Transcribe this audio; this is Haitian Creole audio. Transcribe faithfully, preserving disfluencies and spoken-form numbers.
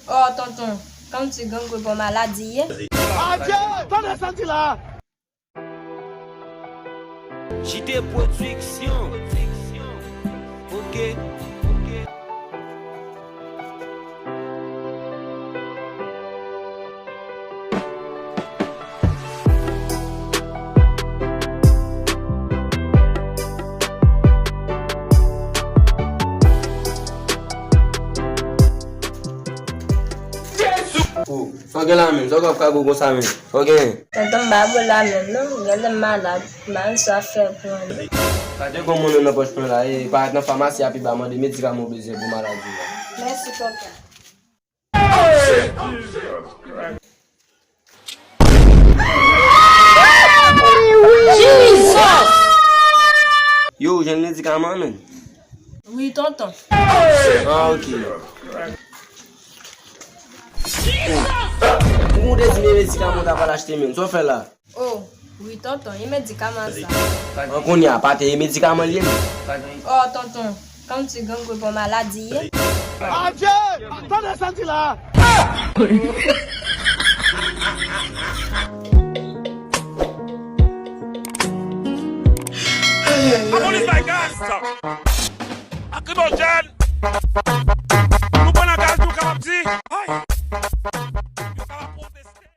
Oh, tonton, kòmsi grangou bon maladi ye? Adye! Tande sa m di la! J T Production. Ok. Oh, sa w gen la menm? Sa w ap kago konsa menm? Sa w gen? Tonton, m pa bon la menm non. Gade m malad. M pa konn sa fè pou mwen. Gade gon moun nan pòch mwen la, e parèt nan famasi a pi ba, mande medikaman w bezwen pou maladi w la. Mèsi, tonton. Jesus! Yo, ou jwenn medikaman, menm? Wi, tonton. Ah, ok. Ou te di men medikaman w ta pral achte, menm. Sa w fè la? Oh, wi, tonton, e medikaman sa. An kounye a, pa te e medikaman li ye, menm. Oh, tonton, kòmsi grangou bon maladi ye? Adye! Tande sa m di la! Lapolis bay gaz! Lakrimojèn!